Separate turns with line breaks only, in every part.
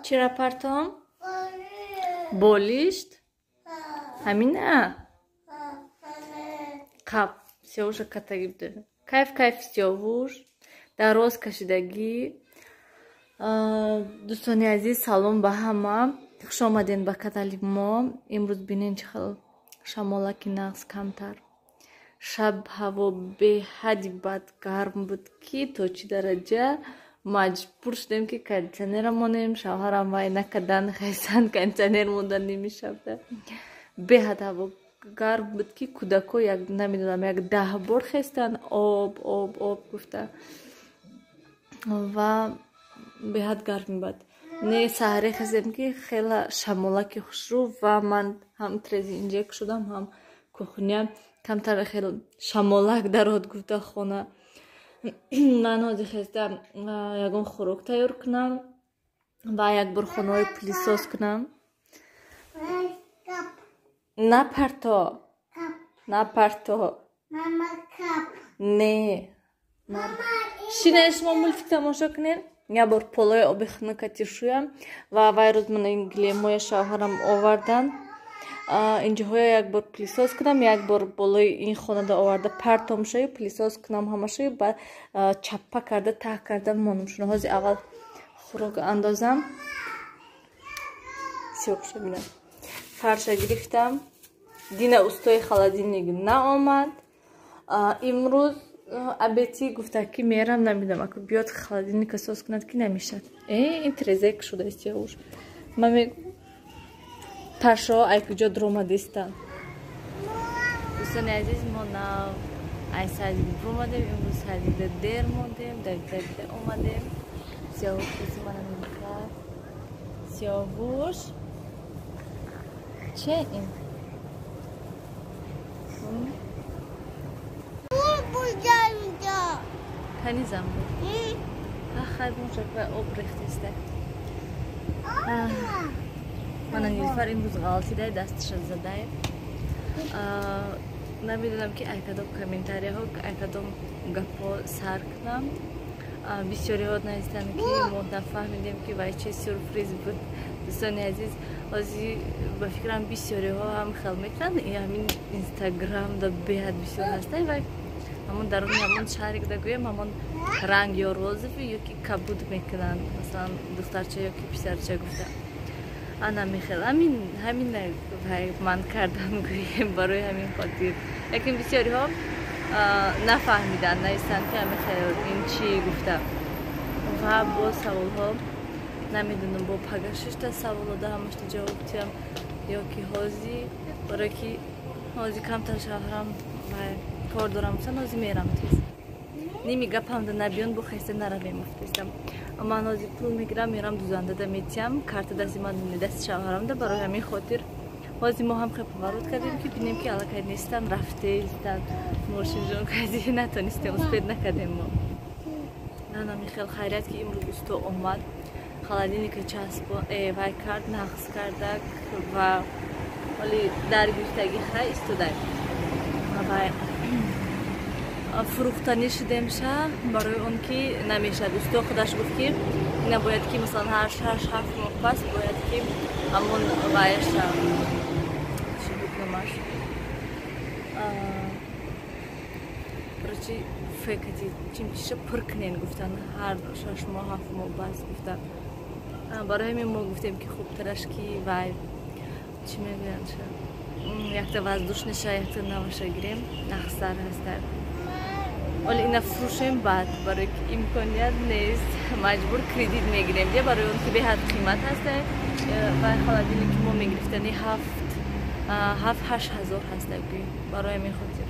Чира партом? Болишт? Ҳамина? Қап, Сиёвуша катагӣ бидорем. Кайф, кайф, Сиёвуш. Дароз кашидагӣ. Дӯстони азиз, салом ба ҳама. Хуш омадем ба канали мо. Имрӯз бинен, чӣ хел шамолаки нағз камтар. Шаб ҳаво беҳадди бад гарм буд, ки то чӣ дараҷа маҷбур шудем, ки кондитсионера монем. Шавҳарам вай накардан, хестан, кондитсионер мондан ними шабда. Беҳад ҳаво гарм буд, ки кӯдако як, намедонам, як 10 бор хестан, об, об, об гуфта, ва беҳад гарм бад. Не, саҳаре хезем, ки хела шамолаки хушрӯ, ва ман ҳам трези инҷа шудам, ҳам кухня камтар хел шамолак дарод гуфта хона. Ман ҳозир хеста ягон хӯрок тайёр кунам ва як бор хонаҳои пылесос кунам. Напарто, напарто. Не, шине, шумо мультик тамошо кунед. Як бор полои оби хунукати шӯям ва вай рӯз мана ин гилемоя шавҳарам овардан. Инҷоҳоя як бор пылесос кунам, як бор болои ин хонада оварда партомшаю, пылесос кунам ҳамашаю, баъд чаппа карда, таҳ карда монам шуна. Ҳозир аввал хӯрок андозам. Сиёҳша бинам, фарша гирифтам. Дина устои холодильник наомад. Имрӯз абети гуфта, ки мерам, намедонам, аку биёд, холодильника соз кунад, ки намешад. Э, ин трезек шуда Сиёвуш. Ман мегӯм, паршоҳо ай куҷо дуромадистанд? Дӯстони азиз, мо нав ай садик буромадем. Имрӯз садикда дер мондем, давида омадем. Сиёвуш киси мана мекард. Сиёвуш, че ин? Кани замбур? Хай, бошад, вай об рехтиста. Мана Нилфар имрӯз ғалтидай, дасташа задай. Намедонам, ки ай кадом комментарияҳо, ай кадом гапҳо сар кунам. Бисёриҳо навистанд, ки мо нафаҳмидем, ки вай че сюрприз буд. Дӯстони азиз, ҳозир ба фикрам, бисёриҳо ҳам хел мекунанд. Ҳамин Инстаграмда беҳад бисёр ҳастай, вай ҳамон даруни ҳамон шаҳре гӯям, ҳамон ранг ё розовый, ё ки кабуд мекунанд, масалан, духтарча ё ки писарча гуфта. Ана михел ҳамин ман кардам, гӯем, барои ҳамин хотир. Лекин бисёриҳо нафаҳмиданд, навистанд, ки ҳамин ин чӣ гуфта. Ва бо саволҳо, намедонам, бо пага шишта саволода ҳамашта ҷавоб диҳам ё ки ҳозир, барое ки ҳозир камтар шавҳарам кор дорам гуфтан, ҳозир мерам тез. Ними гапамда набиён, бо хеста наравем гуфтастам. Ман ҳозир пул мегирам, мерам, дузандада метиҳам. Карта дасти ман, дасти шавҳарамда. Барои ҳамин хотир ҳозир мо ҳам хел поворот кардем, ки бинем, ки аллакай нестан, рафтеистан. Мошинҷон кади натонистем, успеть накардем мо. Нанами хел хайрият, ки имрӯз усто омад, холодильника часпо вай кард, нағз кардак ва ҳоли дар гирифтагӣ хай истодай. Вай фурӯхтанӣ шудем ша, барои он ки намешад. Усто худаш гуфт, ки ина бояд, ки масалан ҳар 6-7 моҳ пас бояд, ки ҳамон вайша, чӣ буд номаш, короче, фекати чимчиша пур кунен гуфтан, ҳар 6 моҳ, 7 моҳ бас гуфтан. Барои ҳамин мо гуфтем, ки хубтараш, ки вай, чӣ мегӯянд ша, якта воздушныйша, якта наваша гирем, нағзтар ҳастад. Оли ина фурӯшем, баъд барои ки имконият нест, маҷбур кредит мегирем дия, барои он ки беҳад қимат ҳаста. Вай холодильник ки мо мегирифтани 7-8 ҳазор ҳаста, гӯем. Барои ҳамин хотир.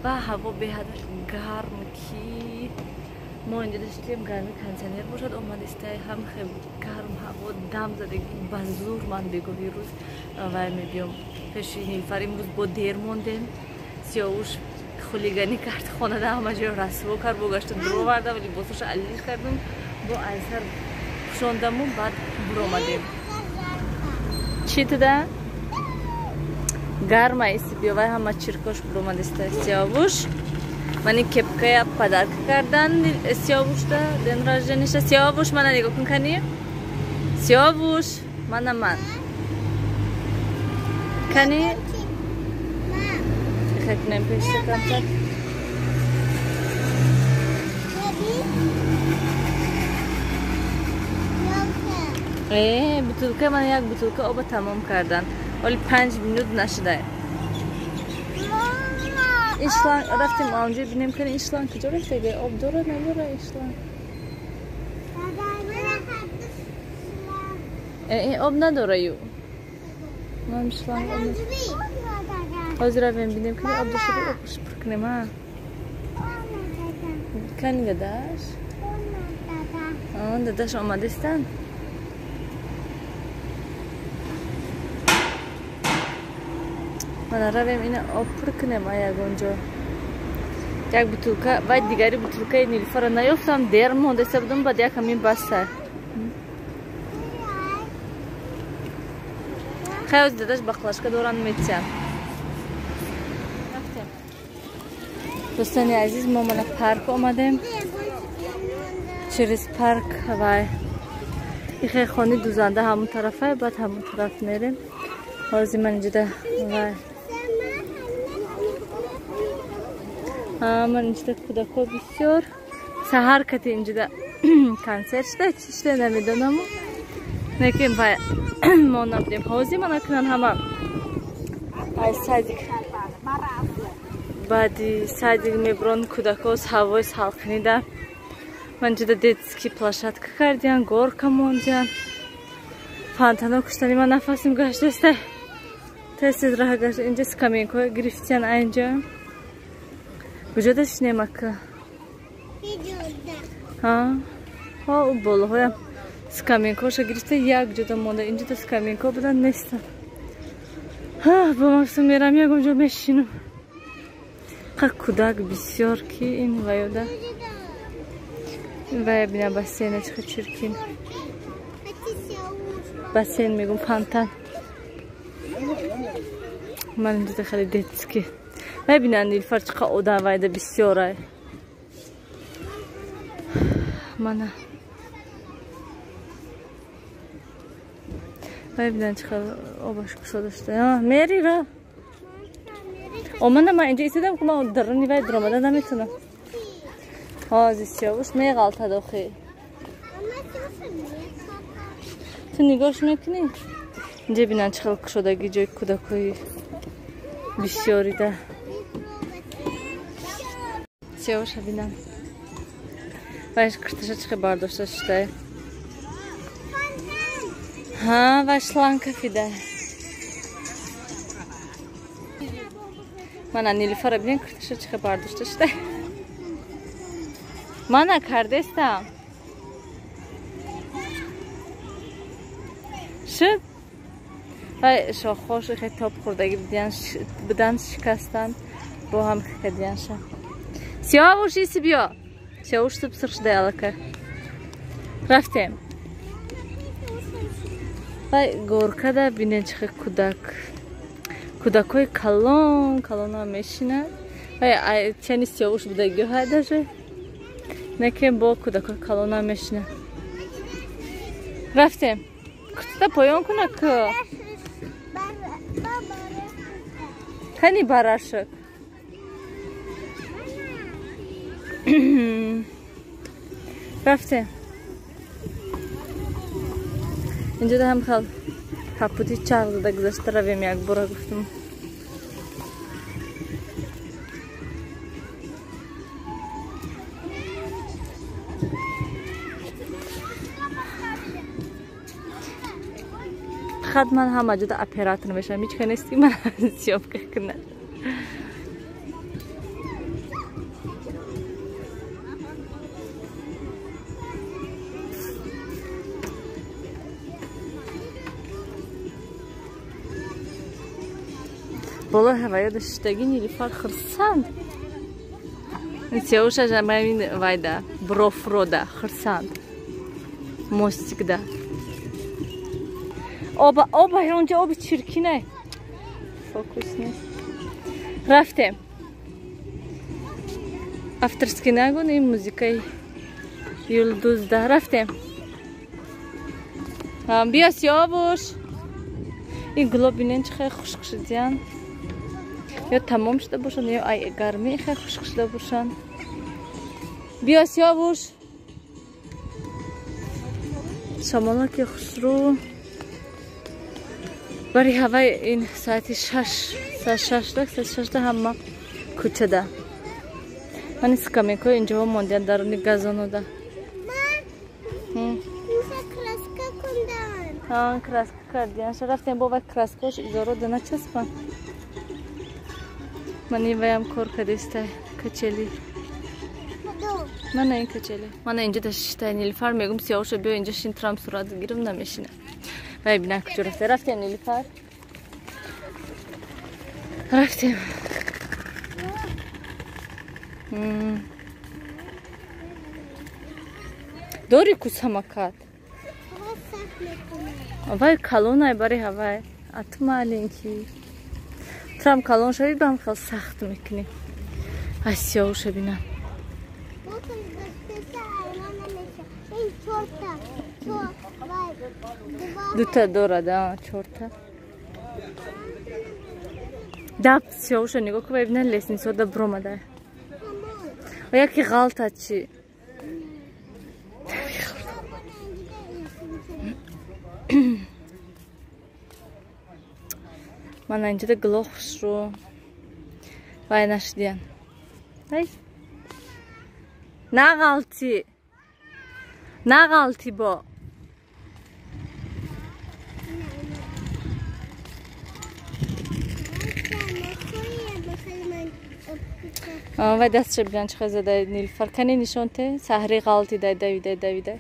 Ва ҳаво беҳад гарм, ки мо инҷо доштем, гарми кондитсионер бошад, омадистай, ҳам хел гарм ҳаво, дам задагӣ ба зур. Ман бегоҳи рӯз вай мебиём пеши Нилфар. Имрӯз бо дер мондем. Сиёвуш хулиганӣ кард, хонада ҳама ҷоро расво кард, бо гашта дуровардам, либосаша алиш кардум, бо айсар пӯшондаму баъд буромадем. Чӣ туда гарма иси, биё, вай ҳама чиркош буромадиста. Сиёвуш, мани кепкая подарка кардан Сиёвушда день рожденияша. Сиёвуш, мана нигоҳ кун, кани. Сиёвуш, мана ман. Кани? Хекнем пешта камтар. Бутылка ман як бутылка оба тамом кардан. Оли 5 минут нашуда. Ин шланг рафтем онҷо бинем кани ин шланг куҷо рафтага? Об дорад надорад ин шланг? Ин об надора ю. Ман шланг об. Ҳозир равем бинем кани об дошта об пур кунем ҳа. Кани дадаш? Дадаш омадистанд? Мана равем ина об пур кунем ягонҷо. Як бутылка, вай дигари бутылкаи Нилуфарро наёфтам, дер мондаиста будам, баъд як ҳамин баста. Хай оз дадаш баклажка доранд метиҳам. Рафтем. Дӯстони азиз, мо мана парк омадем. Через парк вай ихе хони дузанда ҳамон тарафай, баъд ҳамон тараф мерем. Ҳозир ман инҷода вай ман инҷода кӯдакҳо бисёр саҳар кати инҷода консерт шуда, чӣ шуда намедонаму. Лекин вай мо набудем. Ҳозир мана кунан ҳама ай садик баъди садик мебурон кӯдакҳо ҳавои салқинида. Ман инҷода детский площадка кардиян, горка мондиян. Фонтано куштани ман нафасим гаштаста. Тез-тез раҳ гашта. Инҷа скамейкаҳо гирифтиян айнҷа. Куҷода шинем ака? Ҳа? Ҳа, у болоҳоям скамейкаҳоша гирифта як ҷода монда. Инҷода скамейкаҳо будан нестанд. Ҳа, бо максум мерам ягон ҷо мешинам. Қа кӯдак бисёр ки ин ваёда. Вая бина бассейна чӣ хел чиркин. Бассейн мегум фонтан. Ман инҷода хеле детский. Вай бина Нилуфар чӣ қадр одам вайда бисёрай. Мана. Вай бина чӣ қадр обаш кушода шуда. Мери ра. Омана ман инҷо истодам ки ман даруни вай дуромада наметавонам. Ҳозир Сиёвуш меғалтад охи. Ту нигоҳш мекунӣ? Инҷа бинан чӣ хел кушодаги ҷои кӯдакҳои бисёрида. Сиёвуша бинан. Вайш кирташа чӣ хел бардошта шудай. Ҳа, вай шланг кафида. Мана Нилуфарро бинен кирташа чӣ хел бардошта шудай. Мана кардестам. Шуд? Вай шохҳош хеле тоб хӯрдагӣ будан шикастанд, бо ҳам кадиянша. Сиёвуш иси биё. Сиёвуш суб сирх шуда аллакай. Рафтем. Вай горкада бинен чӣ хел кӯдак. Кӯдакҳои калон калонам мешинанд. Вай чани Сиёвуш будагиҳо даже. Неке бо кӯдакҳои калонам мешинанд. Рафтем. Куртата поён куна ку. Кани барашак. Рафтем. Инҷода ҳам хел капути чарх зада гузашта равем як бора гуфтам. Фақат ман ҳама ҷода оператор мешавам. Ҳеҷ ка нест ки ман съёмка кунад. Болои ҳаваёда шиштагӣ Нилуфар хурсанд. Сиёвуша жамаин вайда, брофрода хурсанд. Мостикда. Оба, оба, онҷо оби чиркинай. Фокус нест. Рафтем. Авторский нагун ин музикаи Юлдузда. Рафтем. Биё Сиёвуш. Ин гуло бинен чӣ хеле хушк шудиян. Ё тамом шуда бошанд, ё ай гармӣ хеле хушк шуда бошанд. Биё Сиёвуш. Шамолаки хушрӯ. Бари ҳаваи ин соати 6, соат 6 ҳама кӯчада. Мани скамейкаҳо инҷоҳо мондиян даруни газонода. Краска кардиян. Рафтем бо вай краскаош изоро да начаспан. Мани ваям кор кардистай качели. Мана ин качели. Мана инҷо да шиштай Нилфар мегум Сиёвуша биё инҷо шин трам сурат гирам намешина. Вай бинан куҷо рафта. Рафтем Нилфар. Рафтем. Дори ку самокат. Вай калонай бари ҳавай. А ту маленький. Трам калон шави бам хел сахт мекунӣ. Ай Сиёвуша бинам. Дута дорад, чорта. Даб Сиёвуша нигоҳ кун, бибинам лестницаода биромада. Яке ғалта чӣ? Мана инҷода гуло хушрӯ. Вай нашудиян. Ай. Нағалти. Нағалти бо. Вай дастша бинан чӣ хел зада Нилфар. Кани нишон те? Саҳри ғалти дай давидай давидай.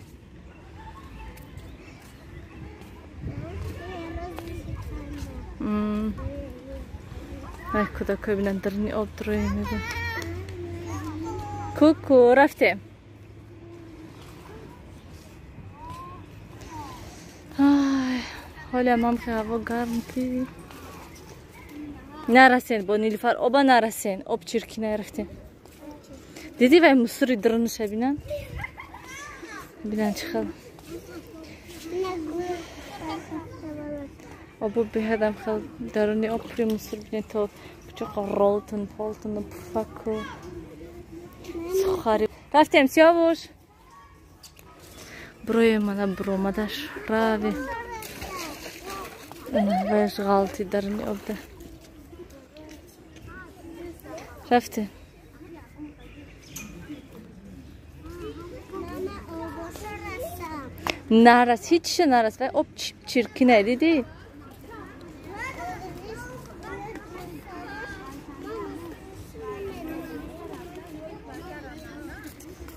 Вай кӯдакҳо бинан даруни об дроя мезан. Куку рафтем. Ҳоле мам ки ҳаво гарм ки нарасен бо Нилфар оба нарасен об чирки нарафтем. Диди вай мусури дарунаша бинан? Бинан чӣ хел. Обо беҳадам хел даруни об пури мусур бинен то пучоқа ролтон полтон пуфаку сухари. Рафтем Сиёвуш. Брои мана биромадаш рави. Вайш ғалти даруни обда. Рафтем. Нарас, ҳечиша нарас. Вай об чиркина дидӣ?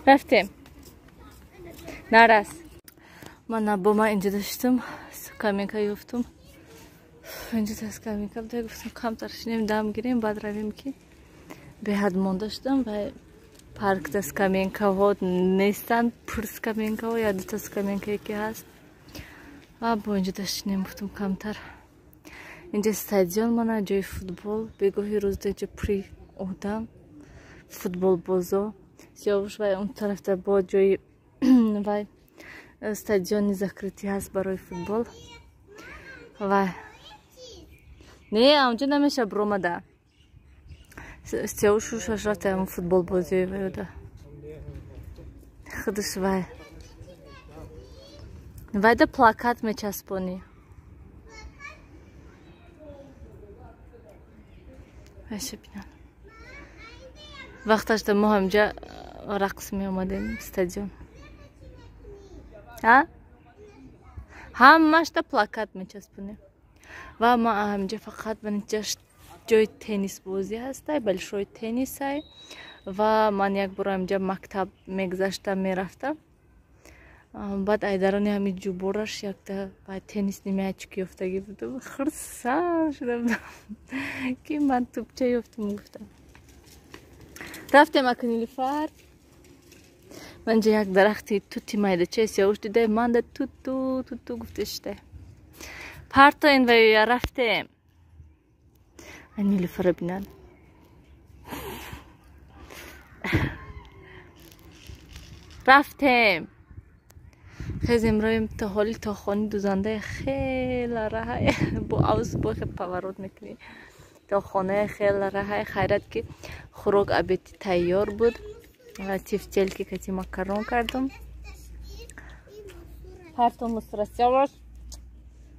Рафтем. Нарас. Мана бо ман инҷо доштам, скамейка ёфтум. Инҷо та скамейка буда, гуфтам камтар шинем, дам гирем, баъд равем ки беҳад монда шудам. Вай паркда скамейкаҳо нестанд, пур скамейкаҳо, як дута скамейкае ки ҳаст. Ва бо инҷо дошинем, гуфтам камтар. Инҷа стадион мана, ҷои футбол. Бегоҳи рӯзда инҷо пури одам, футболбозо. Сиёвуш вай он тарафта бо ҷои вай стадиони закрытӣ ҳаст барои футбол. Вай не, онҷо намеша биромада. Сиёвуш шаш рафта футболбозиҳои вайода. Худаш вай. Вайда плакат мечаспонӣ. Вайша бинам. Вақташда мо ҳамҷа рақс меомадем стадион. Ҳамашда плакат мечаспонем. Ва ма ҳамҷа фақат манҷа ҷои теннисбозӣ ҳастай, большой теннисай. Ва ман як бор ҳамҷа мактаб мегузаштам, мерафтам. Баъд айдарони ҳами ҷубораш якта теннисни мячик ёфтагӣ будам. Хурсанд шуда будам ки ман тӯпча ёфтам, гуфтам. Рафтем ака Нилфар. Манҷа як дарахти тути майдача Сиёвуш дидай, манда туту туту гуфта шидай. Партоин вая рафтем. Нилфара бинан. Рафтем. Хезем роем то ҳоли то хони дузандаи хела раҳай бо авз бо хе поворот мекунӣ то хонаи хела раҳай. Хайрат ки хӯрок обеди тайёр буд. Тефтельки кати макарон кардам. Парто мусора Сиёвуш.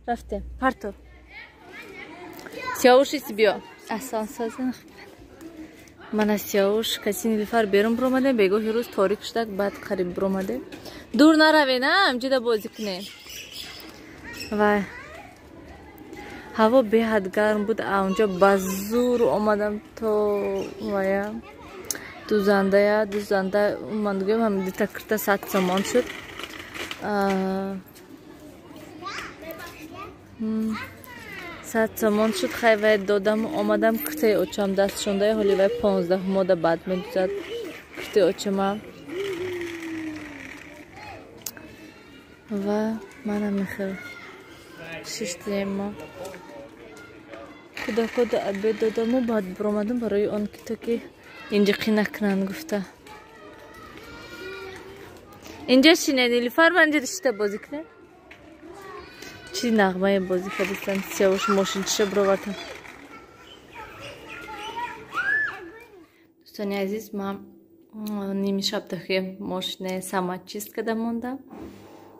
Рафтем. Парто. Сиёвуши биё. Асон созин. Мана Сиёвуш каси Нилуфар берун биромадем. Бегоҳи рӯз торик шудак, баъд қариб биромадем. Дур наравен, а? Амҷида бозӣ кунем. Вай. Ҳаво беҳад гарм буд, а унҷо ба зур омадам то вая дузандая, дузанда ман гӯям ҳам дита кирта 100 сомон шуд. 100 сомон шуд. Хай вай додам, омадам киртаи очам даст шондаи, ҳоли вай 15 мода баъд медузад киртаи очама. Ва манам мехел шиштем мо. Кӯдакода обед додаму баъд биромадам барои он ки то ки инҷиқӣ накунанд гуфта. Инҷа шине Нилуфар, ман инҷа шита бозӣ кунем. Чӣ нағмае бозӣ кардистанд. Сиёвуш мошинчиша бировардам. Дӯстони азиз, ман ними шаб дахе мошинаи самочист карда мондам.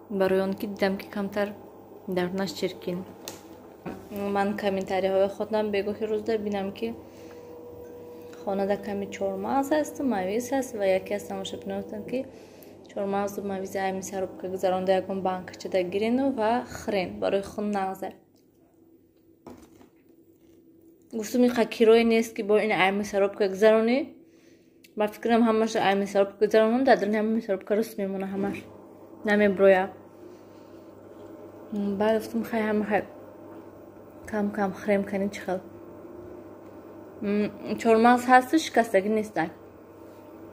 Барои он ки дидам ки камтар дарунаш чиркин. Ман комментариҳои хондам бегоҳи рӯзда, бинам ки хонада ками чормағз ҳасту мавиз ҳаст ва яке аз тамошобинон гуфтанд ки чормағзу мавизи ами сарубка гузаронда ягон банкачада гирену ва хӯрен барои хун нағзе. Гуфтум ин кирое нест ки бо ин ами сарубка гузаронӣ. Ба фикрам ҳамаша ами сарубка гузаронам, дар даруни ҳама сарубка руст мемона, ҳамаш намеброя. Баъд гуфтум хай ҳама хай кам кам хӯрем кани чӣ хел. Чормағз ҳасту шикастагӣ нестай.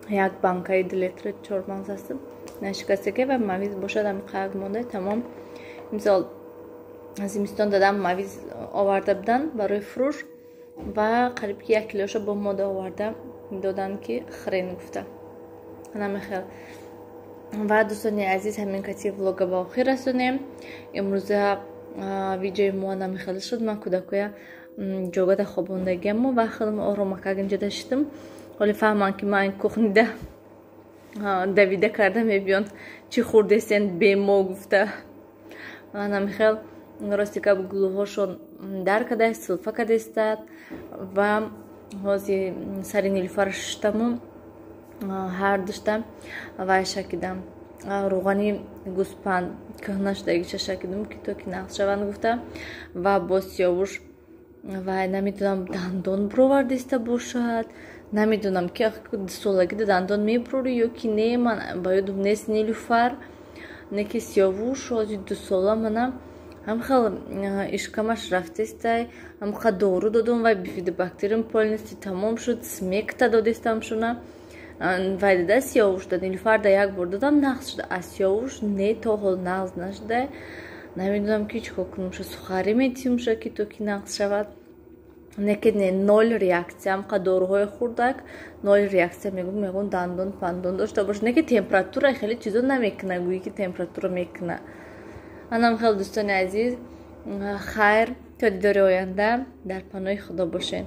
Як банкаи 2 литра чормағз ҳасту нашикастагӣ ва мавиз бошад ами қаяк монда тамом. Мисол зимистон дадам мавиз оварда буданд барои фурӯш ва қариб ки 1 килоша бо мода оварда доданд ки хӯрен гуфта. Намехел. Ва дӯстони азиз, ҳамин кати влога ба охир расонем. Имрӯза видеои мо намехел шуд. Ман кӯдакоя ҷогада хобондагиаммо ва худам оромакак инҷода шидам. Ҳоли фаҳманд ки ман кухнида давида карда мебиён чӣ хӯрдесен бемо гуфта. Намехел рости гап гулӯҳошон дар кадаст, сулфа кадестад ва ҳози сари Нилуфар шиштаму ҳар душта вай шакидам. Рӯғани гӯспанд кӯҳна шудагиша шакидам ки то ки нағз шаванд гуфта. Ва бо Сиёвуш вай намедонам дандон бировардиста бошад, намедонам ки дусолагида дандон мебурорӣ ё ки не, ман ба ёдам нест Нилуфар. Не ки Сиёвуш ҳози дусола мана ҳамхел ишкамаш рафтестай, ҳамха дору додум вай бифидобактериум полностью тамом шуд, смекта додестам шуна. Вай дада Сиёвуш да Нилуфар да як бор додам нағз шуда, а Сиёвуш не то ҳол нағз нашуда. Намедонам ки чӣ кор кунам, ша сухарӣ метиҳум ша ки то ки нағз шавад. Не ки не ноль реаксия, ҳамқа доруҳои хурдак ноль реаксия мегӯм, мегӯм дандон пандон дошта бош. Не ки температура хеле чизо намекуна, гӯӣ ки температура мекуна. Анам хел дӯстони азиз, хайр то дидори оянда, дар паноҳи Худо бошед.